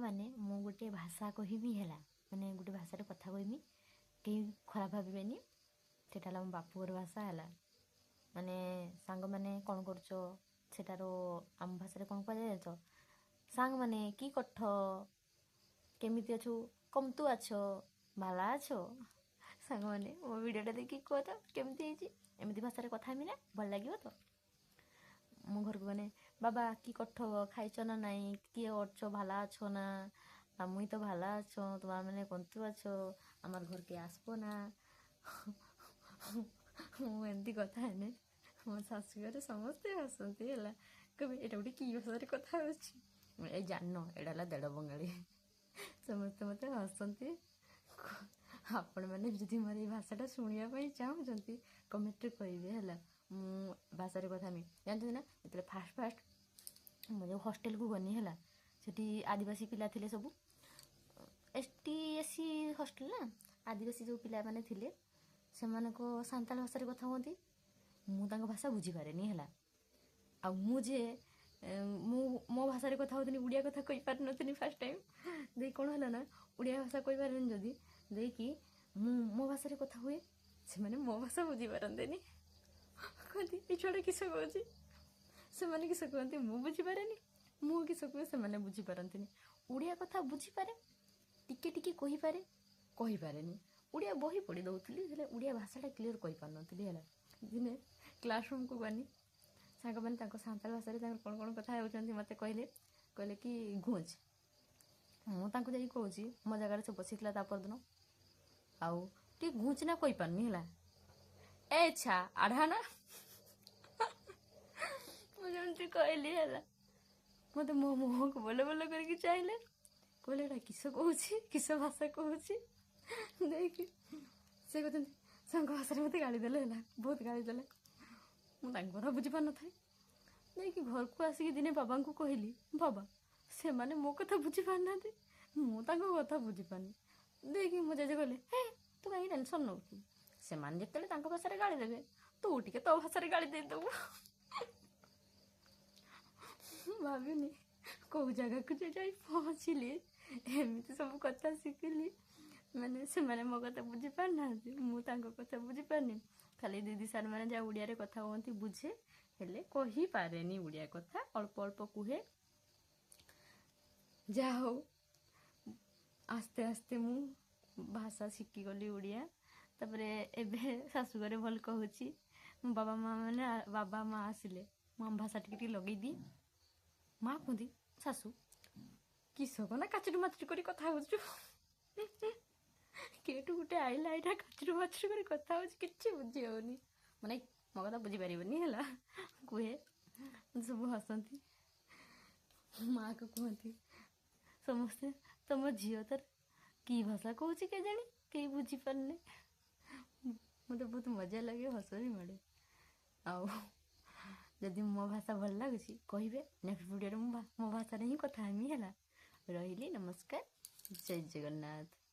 ମାନେ ମୁଁ ଗୋଟେ ଭାଷା କହିବି ହେଲା, ମାନେ ଗୋଟେ ଭାଷାରେ କଥା କହିବି, କେହି ଖରାପ ଭାବିବେନି। ସେଇଟା ହେଲା ମୋ ବାପଘର ଭାଷା ହେଲା। ମାନେ ସାଙ୍ଗମାନେ କ'ଣ କରୁଛ, ସେଟାର ଆମ ଭାଷାରେ କ'ଣ କୁହାଯାଏ ଜାଣିଛ? ସାଙ୍ଗମାନେ କି କଠ, କେମିତି ଅଛୁ, କମତୁ ଅଛ, ଭାଲା ଅଛ। ସାଙ୍ଗମାନେ, ମୋ ଭିଡ଼ିଓଟା ଦେଖିକି କୁହ ତ କେମିତି ହେଇଛି। ଏମିତି ଭାଷାରେ କଥା ହେମି ନା, ଭଲ ଲାଗିବ ତ? ମୋ ଘରକୁ ମାନେ ବାବା କି କଠ, ଖାଇଛ ନା ନାଇଁ, କିଏ ଅଛ, ଭାଲା ଅଛ ନା? ଆଉ ମୁଇଁ ତ ଭାଲା ଅଛ, ତୁମର ମାନେ କନ୍ତୁ ଅଛ, ଆମର ଘରକେ ଆସିବ ନା? ମୁଁ ଏମିତି କଥା ହେନେ ମୋ ଶାଶୁଘରେ ସମସ୍ତେ ହସନ୍ତି ହେଲା। କହିବେ, ଏଇଟା ଗୋଟେ କି ଭାଷାରେ କଥା ହେଉଛି? ଏଇ ଜାଣିନ, ଏଇଟା ହେଲା ଦେଢ଼ ବଙ୍ଗାଳୀ। ସମସ୍ତେ ମୋତେ ହସନ୍ତି। ଆପଣମାନେ ଯଦି ମୋର ଏଇ ଭାଷାଟା ଶୁଣିବା ପାଇଁ ଚାହୁଁଛନ୍ତି, କମେଣ୍ଟରେ କହିବେ ହେଲା, ମୁଁ ଭାଷାରେ କଥା ହେମି। ଜାଣିଛନ୍ତି ନା, ଯେତେବେଳେ ଫାଷ୍ଟ ଫାଷ୍ଟ ମୁଁ ଯେଉଁ ହଷ୍ଟେଲକୁ ଗନି ହେଲା, ସେଠି ଆଦିବାସୀ ପିଲା ଥିଲେ ସବୁ। ST SC hostel ନା, ଆଦିବାସୀ ଯେଉଁ ପିଲାମାନେ ଥିଲେ, ସେମାନଙ୍କ ସାନ୍ତାଳ ଭାଷାରେ କଥା ହୁଅନ୍ତି। ମୁଁ ତାଙ୍କ ଭାଷା ବୁଝିପାରେନି ହେଲା। ଆଉ ମୁଁ ଯେ ମୁଁ ମୋ ଭାଷାରେ କଥା ହେଉଥିଲି, ଓଡ଼ିଆ କଥା କହିପାରିନଥିଲି ଫାଷ୍ଟ ଟାଇମ୍। ଦେଇ କ'ଣ ହେଲା ନା, ଓଡ଼ିଆ ଭାଷା କହିପାରେନି ଯଦି, ଦେଇକି ମୁଁ ମୋ ଭାଷାରେ କଥା ହୁଏ, ସେମାନେ ମୋ ଭାଷା ବୁଝିପାରନ୍ତିନି। କୁହନ୍ତି, ଏ ଛୁଆଟା କିସ କହୁଛି? ସେମାନେ କିସ କୁହନ୍ତି ମୁଁ ବୁଝିପାରେନି, ମୁଁ କିସ କୁହେ ସେମାନେ ବୁଝିପାରନ୍ତିନି। ଓଡ଼ିଆ କଥା ବୁଝିପାରେ, ଟିକେ ଟିକେ କହିପାରେ, କହିପାରେନି। ଓଡ଼ିଆ ବହି ପଢ଼ି ଦେଉଥିଲି, ହେଲେ ଓଡ଼ିଆ ଭାଷାଟା କ୍ଲିଅର୍ କହିପାରୁନଥିଲି ହେଲା। ଦିନେ କ୍ଲାସ୍ ରୁମ୍କୁ ଗନି, ସାଙ୍ଗମାନେ ତାଙ୍କ ସାନ୍ତାଳ ଭାଷାରେ ତାଙ୍କର କ'ଣ କ'ଣ କଥା ହେଉଛନ୍ତି। ମୋତେ କହିଲେ କି ଘୁଞ୍ଚ। ମୁଁ ତାଙ୍କୁ ଯାଇକି କହୁଛି, ମୋ ଜାଗାରେ ସେ ବସିଥିଲା ତା ପରଦିନ, ଆଉ ଟିକେ ଘୁଞ୍ଚ ନା, କହିପାରୁନି ହେଲା। ଏ ଛା ଆଢ଼ା ନା, ମୁଁ ଯେମିତି କହିଲି ହେଲା, ମୋତେ ମୋ ମୁହଁକୁ ବଲ ବଲ କରିକି ଚାହିଁଲେ। କହିଲେ, ଏଇଟା କିସ କହୁଛି, କିସ ଭାଷା କହୁଛି? ଦେଇକି ସେ କହୁଛନ୍ତି, ତାଙ୍କ ଭାଷାରେ ମୋତେ ଗାଳି ଦେଲେ ହେଲା, ବହୁତ ଗାଳି ଦେଲେ। ମୁଁ ତାଙ୍କ କଥା ବୁଝିପାରୁନଥାଏ। ଯାଇକି ଘରକୁ ଆସିକି ଦିନେ ବାବାଙ୍କୁ କହିଲି, ବାବା, ସେମାନେ ମୋ କଥା ବୁଝିପାରୁନାହାନ୍ତି, ମୁଁ ତାଙ୍କ କଥା ବୁଝିପାରୁନି। ଦେଇକି ମୋ ଜେଜେ କହିଲେ, ହେ, ତୁ କାହିଁକି ଟେନସନ୍ ନେଉଛୁ? ସେମାନେ ଯେତେବେଳେ ତାଙ୍କ ଭାଷାରେ ଗାଳି ଦେବେ, ତୁ ଟିକେ ତୋ ଭାଷାରେ ଗାଳି ଦେଇଦେବୁ। ଭାବିନି କେଉଁ ଜାଗାକୁ ଯେ ଯାଇ ପହଞ୍ଚିଲି, ଏମିତି ସବୁ କଥା ଶିଖିଲି। ମାନେ ସେମାନେ ମୋ କଥା ବୁଝିପାରୁନାହାନ୍ତି, ମୁଁ ତାଙ୍କ କଥା ବୁଝିପାରୁନି। ଖାଲି ଦିଦି ସାର୍ ମାନେ ଯାହା ଓଡ଼ିଆରେ କଥା ହୁଅନ୍ତି ବୁଝେ, ହେଲେ କହିପାରେନି। ଓଡ଼ିଆ କଥା ଅଳ୍ପ ଅଳ୍ପ କୁହେ। ଯାହା ହଉ, ଆସ୍ତେ ଆସ୍ତେ ମୁଁ ଭାଷା ଶିଖିଗଲି ଓଡ଼ିଆ। ତାପରେ ଏବେ ଶାଶୁଘରେ ଭଲ କହୁଛି। ମୋ ବାବା ମା ମାନେ, ବାବା ମା ଆସିଲେ ମୁଁ ଆମ ଭାଷା ଟିକେ ଟିକେ ଲଗେଇଦିଏ। ମା କୁହନ୍ତି, ଶାଶୁ, କିସ ନା କାଚୁରୁ ମାଚୁରୁ କରି କଥା ହଉଛୁ, କେଠୁ ଗୋଟେ ଆଇଲା ଏଇଟା, କାଚୁରୁ ମାଚୁରୁ କରି କଥା ହଉଛି, କିଛି ବୁଝି ହଉନି। ମାନେ ମୋ କଥା ବୁଝିପାରିବନି ହେଲା, କୁହେ। ସବୁ ହସନ୍ତି। ମାଆକୁ କୁହନ୍ତି ସମସ୍ତେ, ତମ ଝିଅ ତାର କି ଭାଷା କହୁଛି କେଜାଣି, କେହି ବୁଝିପାରୁନି। ମୋତେ ବହୁତ ମଜା ଲାଗେ, ହସ ବି ମାଡ଼େ। ଆଉ ଯଦି ମୋ ଭାଷା ଭଲ ଲାଗୁଛି କହିବେ, ନେକ୍ସଟ ଭିଡ଼ିଓରେ ମୁଁ ମୋ ଭାଷାରେ ହିଁ କଥା ହେମି ହେଲା। ରହିଲି, ନମସ୍କାର, ଜୟ ଜଗନ୍ନାଥ।